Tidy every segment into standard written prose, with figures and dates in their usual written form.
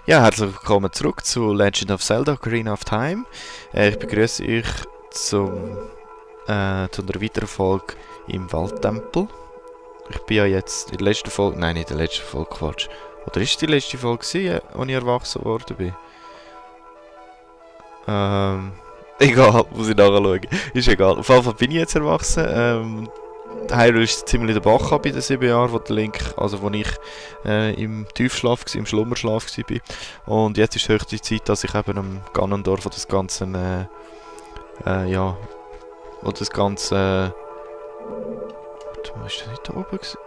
Ja, herzlich willkommen zurück zu Legend of Zelda Ocarina of Time. Ich begrüße euch zu einer weiteren Folge im Waldtempel. Ich bin ja jetzt in der letzten Folge, nein, nicht in der letzten Folge, Quatsch. Oder ist es die letzte Folge gewesen, als ich erwachsen worden bin? Egal, muss ich nachschauen. Ist egal. Auf jeden Fall bin ich jetzt erwachsen. Hyrule ist ziemlich der Bach ab in den 7 Jahren, wo der Link, also wo ich im Tiefschlaf, im Schlummerschlaf war. Und jetzt ist höchste Zeit, dass ich eben am Ganondorf das Ganze, ja, wo das Ganze, warte mal, ist das nicht da oben gewesen?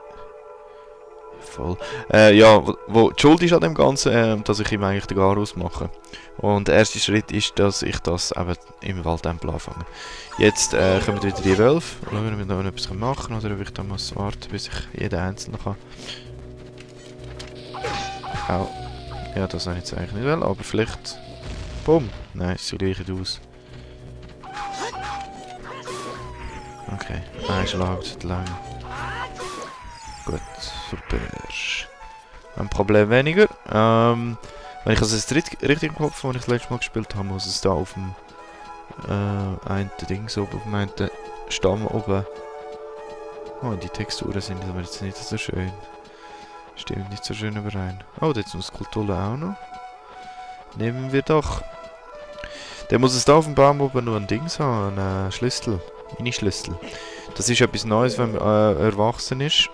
Voll. Ja, wo die Schuld ist an dem Ganzen, dass ich ihm eigentlich den Garaus mache. Und der erste Schritt ist, dass ich das eben im Waldtempel anfange. Jetzt kommen wieder die Wölfe. Schauen, ob wir noch etwas machen können oder ob ich da muss warten, bis ich jeden einzelnen kann. Au. Ja, das habe ich jetzt eigentlich nicht will, aber vielleicht... Bumm! Nein, es sieht gleich nicht aus. Okay, ein Schlag zu lang. Gut, super. Ein Problem weniger. Wenn ich also das richtig im Kopf, als ich das letzte Mal gespielt habe, muss es da auf dem einen Ding so auf dem einen Stamm oben. Oh, die Texturen sind aber jetzt nicht so schön. Stimmt nicht so schön überein. Oh, jetzt muss Kultur auch noch. Nehmen wir doch. Dann muss es da auf dem Baum oben nur ein Ding haben, ein Schlüssel. Mini-Schlüssel. Das ist etwas Neues, wenn man erwachsen ist.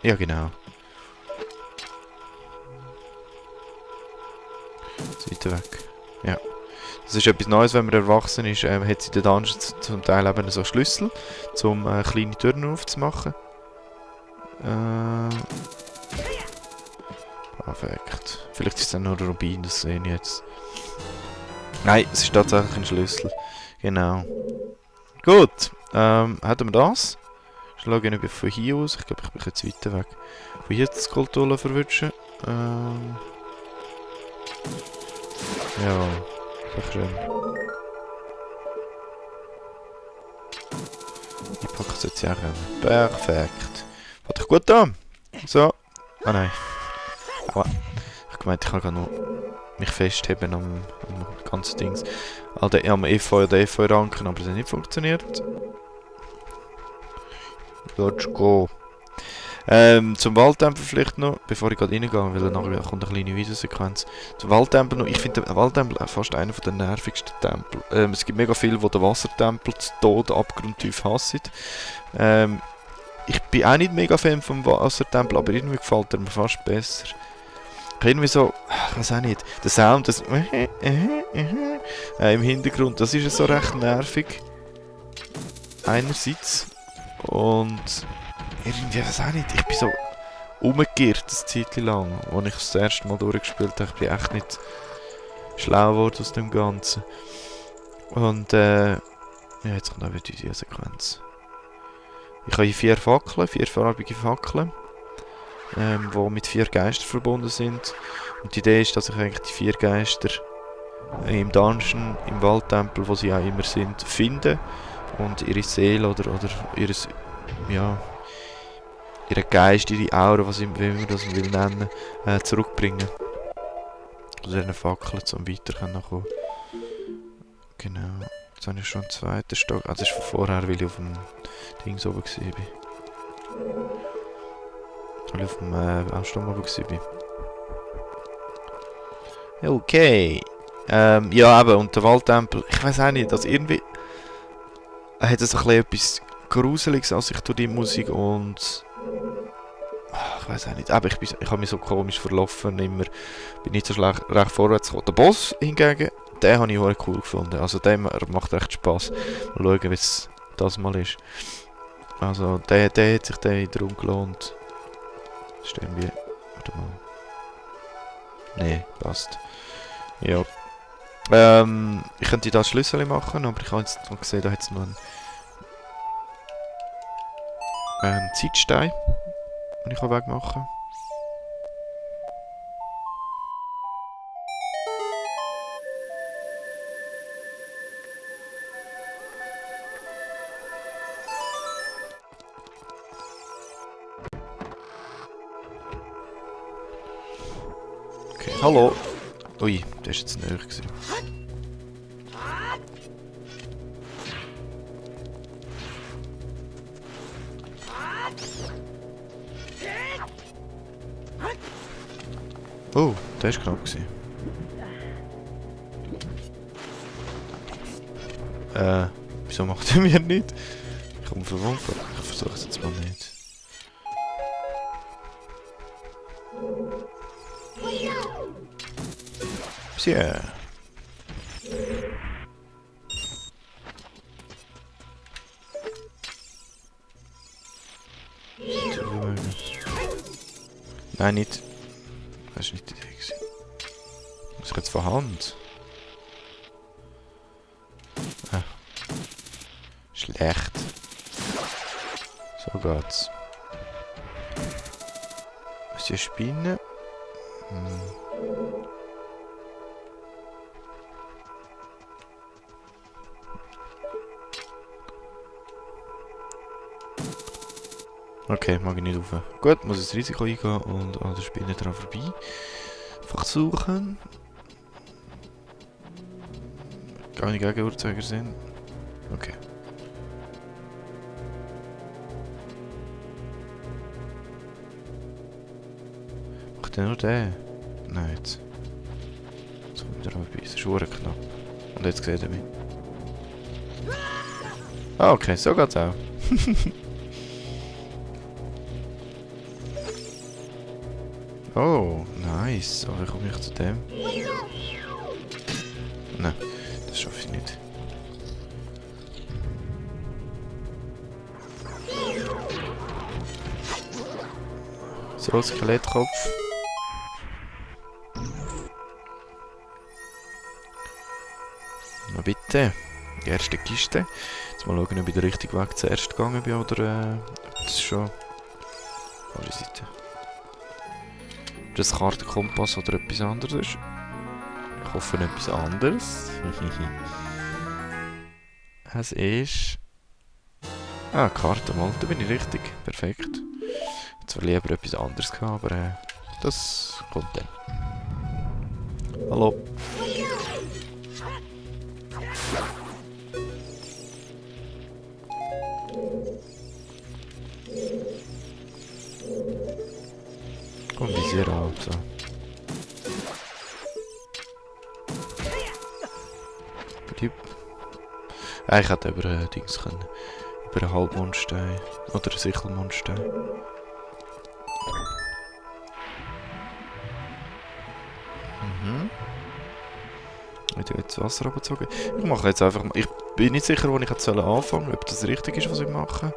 Ja, genau. Weiter weg. Ja. Das ist etwas Neues, wenn man erwachsen ist. Hat sie in den Dungeons zum Teil eben so Schlüssel, um kleine Türen aufzumachen. Perfekt. Vielleicht ist es dann nur ein Rubin, das sehe ich jetzt. Nein, es ist tatsächlich ein Schlüssel. Genau. Gut. Hätten wir das? Ich schaue nicht von hier aus. Ich glaube, ich bin jetzt weiter weg. Von hier das Kultur verwünschen. Ja, sehr schön. Ich packe es jetzt ja auch. Perfekt. Fängt dich gut an. So. Ah nein. Aua. Ich gemeint, ich kann nur mich festheben am ganzen Dings. Am Efeu oder Efeu-Ranken, aber das hat nicht funktioniert. Let's go. Zum Waldtempel vielleicht noch, bevor ich gerade reingehe, weil nachher kommt eine kleine Videosequenz. Zum Waldtempel noch, ich finde den Waldtempel fast einer der nervigsten Tempel. Es gibt mega viele, die den Wassertempel zu Tod abgrundtief hassen. Ich bin auch nicht mega Fan vom Wassertempel, aber irgendwie gefällt er mir fast besser. Irgendwie so, ich weiß auch nicht, der Sound, das im Hintergrund, das ist so recht nervig. Einerseits. Und irgendwie, weiß auch nicht, ich bin so umgekehrt das Zeit lang, als ich das erste Mal durchgespielt habe. Ich bin echt nicht schlau geworden aus dem Ganzen. Und ja, jetzt kommt auch wieder diese Sequenz. Ich habe hier 4 Fackeln, 4 farbige Fackeln, die mit 4 Geistern verbunden sind. Und die Idee ist, dass ich eigentlich die 4 Geister im Dungeon, im Waldtempel, wo sie auch immer sind, finde und ihre Seele oder ihres, ja, ihren Geist, ihre Aura, wie man das will nennen, zurückbringen. Aus diesen Fackeln, um weiterzukommen. Genau. Jetzt habe ich schon einen zweiten Stock. Ah, das ist von vorher, weil ich auf dem Ding oben war. Weil ich auf dem Ausstamm oben war. Okay. Ja, eben, und der Waldtempel, ich weiß auch nicht, also irgendwie hat es ein bisschen etwas Gruseliges an sich durch die Musik und ich weiß auch nicht, aber ich habe mich so komisch verlaufen, immer bin nicht so recht vorwärts gekommen. Der Boss hingegen, den habe ich auch cool gefunden, also der macht echt Spass. Mal schauen, wie es das mal ist. Also der hat sich den drum gelohnt. Das ist irgendwie, warte mal. Nee, passt. Ja. Ich könnte da Schlüssel machen, aber ich habe jetzt noch gesehen, da hat es noch einen Zeitstein, den ich wegmachen kann. Okay, hallo. Ui, der ist jetzt näher gewesen. Oh, der ist knapp gewesen. Wieso macht er mir nicht? Ich komme verwundert. Ich versuche es jetzt mal nicht. Tja. Nein, nicht. Das ist nicht die Idee gewesen. Das ist jetzt von Hand. Ah. Schlecht. So geht's. Ist die Spinne? Okay, mag ich nicht rauf. Gut, muss ins Risiko eingehen und an der Spinne dran vorbei. Einfach suchen. Keine Gegenuhrzeiger sind. Okay. Macht der nur den? Nein, jetzt. Jetzt kommt er vorbei. Das ist verdammt knapp. Und jetzt sieht er mich. Ah, okay, so geht's auch. Oh, nice. Aber wie komme ich zu dem? Nein, das schaffe ich nicht. So, Skelettkopf. Na bitte. Die erste Kiste. Jetzt mal schauen, ob ich den richtigen Weg zuerst gegangen bin oder ob das schon... Falsche Seite. Ob das Kartenkompass oder etwas anderes ist. Ich hoffe etwas anderes. Es ist... Ah, Karte mal, da bin ich richtig. Perfekt. Jetzt wäre lieber etwas anderes gehabt, aber das kommt dann. Hallo. Komm, Visier ab, so. Ich hätte über Dings können. Über einen Halbmondstein. Oder einen Sichelmondstein. Ich habe jetzt Wasser abgezogen. Ich mache jetzt einfach mal. Ich bin nicht sicher, wo ich jetzt anfangen soll, ob das richtig ist, was ich mache.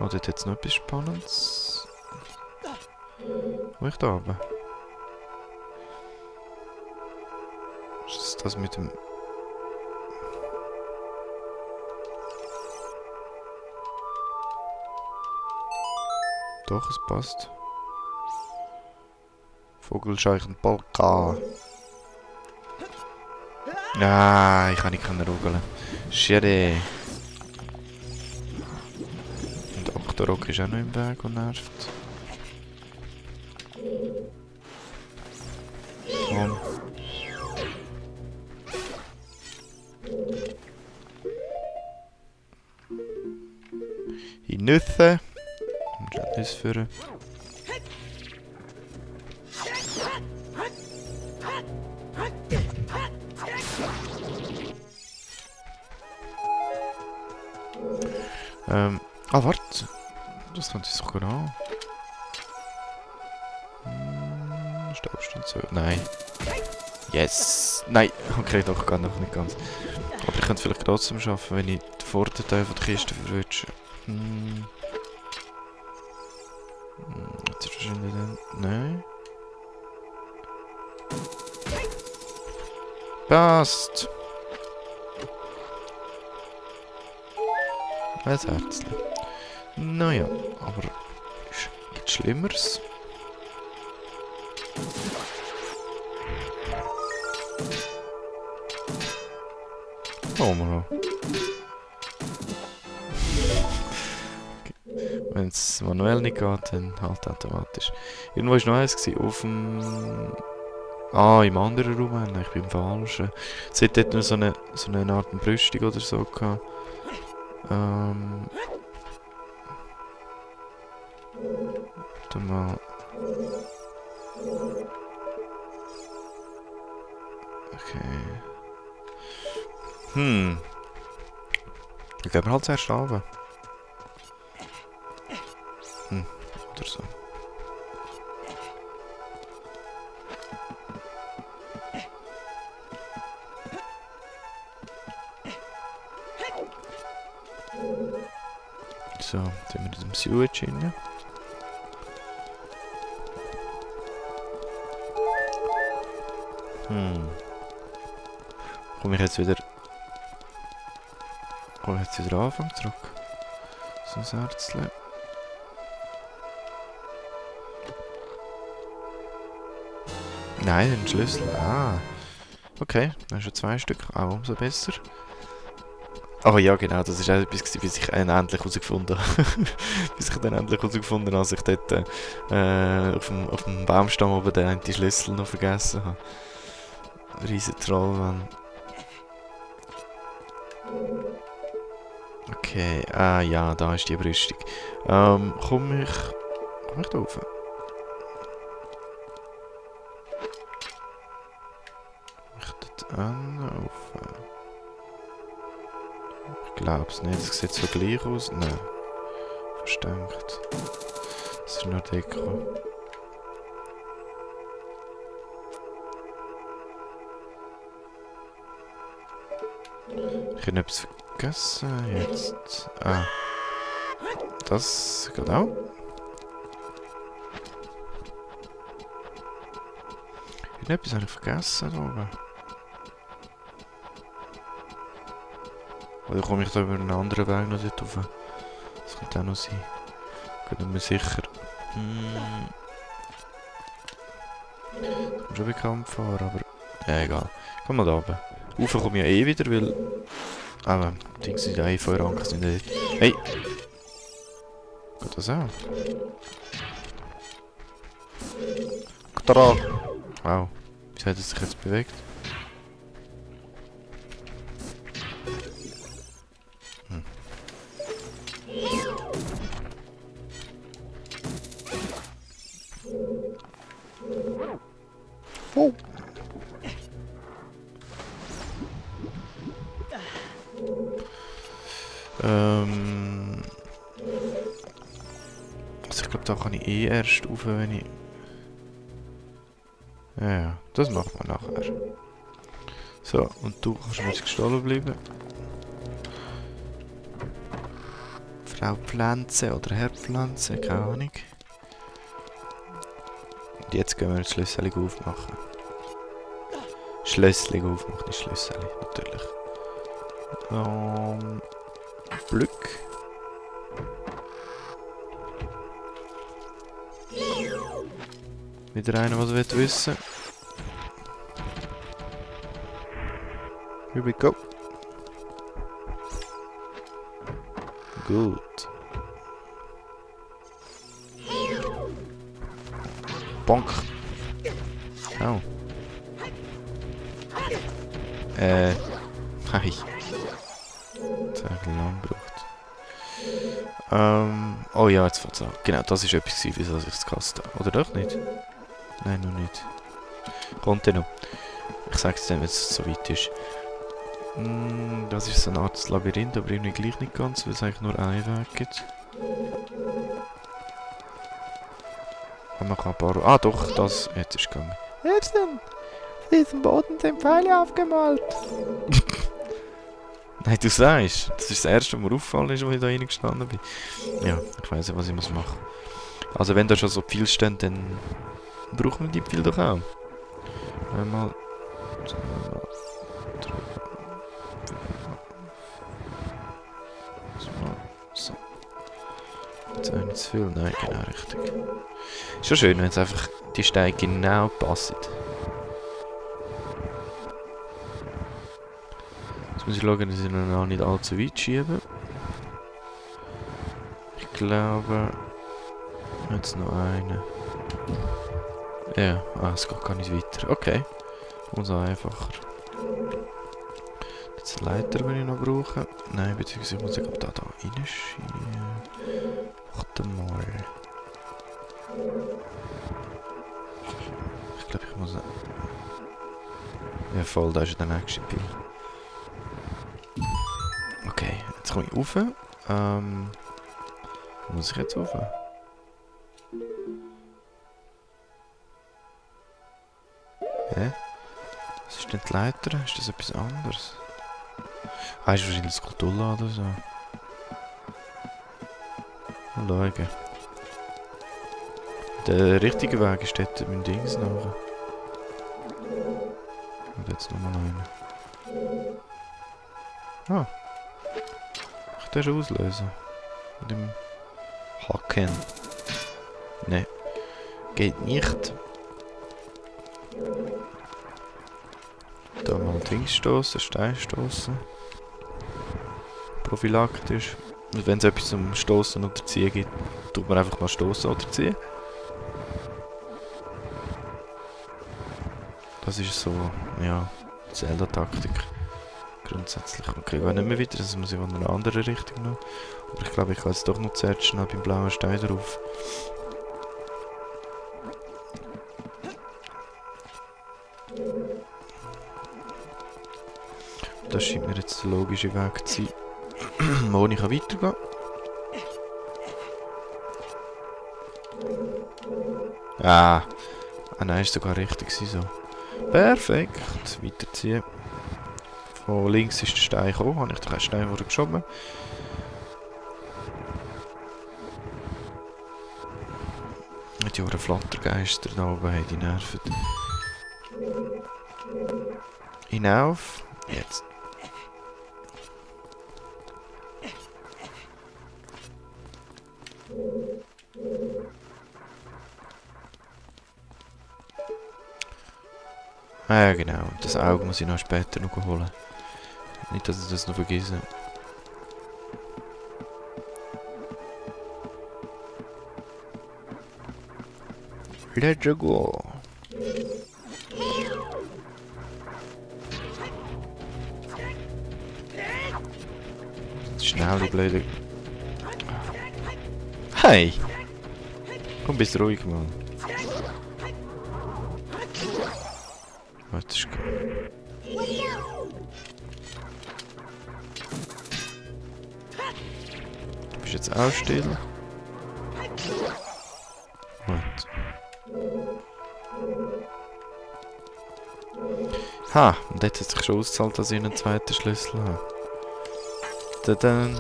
Oh, dort jetzt noch etwas Spannendes. Wo ich da oben? Ist das mit dem... Doch, es passt. Vogelscheuchen Polka. Nein, ich kann nicht rugeln. Schade. Und Octorok ist auch noch im Weg und nervt. Komm. Die Nüsse. Und das führen. Warte. Das könnte ich sogar an. Stabstand so. Nein. Yes. Nein. Okay, doch, gar noch nicht ganz. Aber ich könnte vielleicht trotzdem schaffen, wenn ich den Vorderteil von der Kiste verrutsche. Jetzt ist wahrscheinlich dann... Nein. Passt. Ein Herzchen. Naja, aber ist nichts Schlimmeres. Oh mal. Wenn es manuell nicht geht, dann halt automatisch. Irgendwo war noch eins gewesen, auf dem... Ah, im anderen Raum, nein, ich bin im falschen. Es hat dort noch so eine Art Brüstung oder so gehabt. Warte mal. Okay. Ich glaube halt zuerst runter. Oder so. So, jetzt sind wir in diesem Sewage rein. Komme ich jetzt wieder Anfang zurück? So ein Herzchen. Nein, ein Schlüssel. Ah. Okay, dann schon 2 Stück. Auch umso besser. Aber ja, genau, das war auch etwas, bis ich ihn endlich herausgefunden habe. Bis ich dann endlich herausgefunden habe, als ich dort auf dem Baumstamm oben den Schlüssel noch vergessen habe. Riesen Troll, Mann. Okay, ah ja, da ist die Brüstung. Komm ich da rauf? Ich dort rauf? Ich glaub's nicht, das sieht so gleich aus. Nein. Versteckt. Das ist nur Deko. Ich habe etwas vergessen jetzt. Ah. Das geht auch. Etwas habe ich vergessen da oben. Oder komme ich da über einen anderen Weg noch dort rauf? Das könnte auch noch sein. Ich bin mir sicher. Ich bin schon bekannt vor, aber... Ja, egal. Komm mal da oben. Rauf komme ich ja eh wieder, weil... Aber, Dings sind ja eh Feueranker, sind nicht... Hey! Geht das auch? Tada! Wow. Wieso hat es sich jetzt bewegt? Oh! Also ich glaube, da kann ich eh erst rauf, wenn ich... Ja, das machen wir nachher. So, und du kannst mir jetzt gestohlen bleiben. Frau Pflanze oder Herr Pflanze, keine Ahnung. Und jetzt gehen wir das Schlüssel aufmachen. Schlüssel aufmachen, nicht Schlüssel, natürlich. Glück. Wieder einer, was will wissen. Here we go. Gut. Bonk. Oh. Hi. Das habe ich lang gebraucht. Oh ja, jetzt fängt's an. Genau, das ist etwas, wieso ich es gehasst habe. Oder doch nicht? Nein, noch nicht. Kommt noch. Ich sag's dann, wenn es so weit ist. Das ist so eine Art Labyrinth, aber irgendwie gleich nicht ganz, weil es eigentlich nur einen Weg gibt. Man kann ein paar... Ah doch, das... Jetzt ist es gegangen. Jetzt denn? Auf diesem Boden sind Pfeile aufgemalt. Nein, du sagst, das ist das erste, was mir auffallen ist, als ich da reingestanden bin. Ja, ich weiss ja, was ich machen muss. Also wenn da schon so Pfeile stehen, dann brauchen wir die Pfeile doch auch. Einmal, zweimal, dreimal, viermal, so. Jetzt eine zu viel, nein, genau richtig. Ist schon schön, wenn es einfach die Steine genau passen. Jetzt muss ich schauen, dass ich noch nicht allzu weit schieben. Ich glaube... Jetzt noch eine. Ja, es geht gar nicht weiter. Okay. Umso einfacher. Jetzt eine Leiter, die ich noch brauche. Nein, beziehungsweise ich muss ich da reinschieben. Warte mal. Ich glaube, ich muss... Ja voll, da ist der nächste Pil. Okay, jetzt komme ich rauf. Wo muss ich jetzt rauf? Hä? Was ist denn die Leiter? Ist das etwas anderes? Ah, ist wahrscheinlich das Kultulla oder so. Mal schauen. Der richtige Weg ist dort mit dem Dings nach. Und jetzt nochmal einen. Ah. Ich kann den auslösen. Mit dem Haken. Ne. Geht nicht. Da mal Dings stoßen, Stein stoßen. Prophylaktisch. Und wenn es etwas zum Stoßen oder Ziehen gibt, tut man einfach mal stoßen oder ziehen. Das ist so, ja, Zelda-Taktik. Grundsätzlich. Okay, gehen nicht mehr weiter, das muss ich in eine andere Richtung noch. Aber ich glaube, ich kann jetzt doch noch zuerst schnell beim blauen Stein drauf. Das scheint mir jetzt der logische Weg zu sein, wo ich weitergehen kann. Ah, nein, ist sogar richtig so. Perfekt, weiterziehen. Von links ist der Stein gekommen, habe ich den Stein geschoben. Die Ohren Flattergeister da oben haben die nerven. Hinauf, jetzt. Ah ja genau, das Auge muss ich noch später noch holen. Nicht, dass ich das noch vergesse. Let's go! Schnell, die blöde... Hey! Komm, bist ruhig, Mann. Oh, das ist gut. Du bist jetzt auch still. Gut. Ha, und jetzt hat sich schon ausgezahlt, dass ich einen zweiten Schlüssel habe. Dann.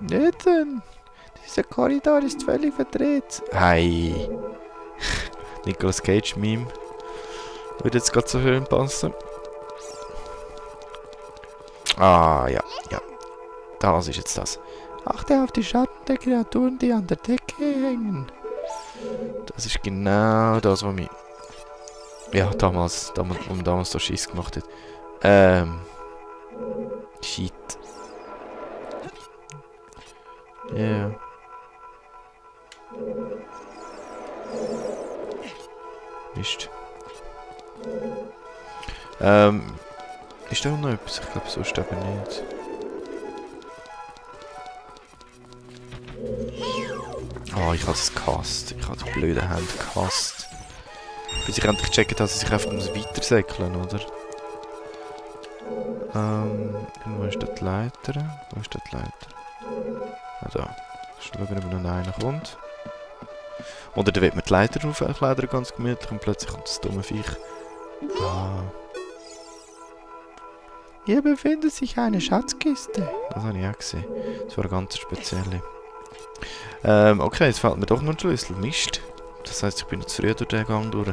Nathan! Dieser Korridor ist völlig verdreht. Hey! Nicolas Cage Meme. Würde jetzt gerade so schön passen. Ah, ja, ja. Das ist jetzt das. Achte auf die Schatten der Kreaturen, die an der Decke hängen. Das ist genau das, was mich... Ja, damals so Schiss gemacht hat. Shit. Ja. Yeah. Mist. Ist da noch etwas? Ich glaube sonst eben nicht. Oh, ich habe es gehasst. Ich habe die blöden Hände gehasst. Bis ich endlich gecheckt habe, dass ich einfach weitersäckeln muss, oder? Wo ist die Leiter? Wo ist die Leiter? Ah, da. Schauen, ob noch einer kommt. Oder dann wird man die Leiter aufkleidern, ganz gemütlich, und plötzlich kommt das dumme Viech. Ah. Hier befindet sich eine Schatzkiste. Das habe ich auch gesehen. Das war eine ganz spezielle. Okay, jetzt fällt mir doch noch ein Schlüssel. Mist. Das heisst, ich bin jetzt früher durch den Gang durch.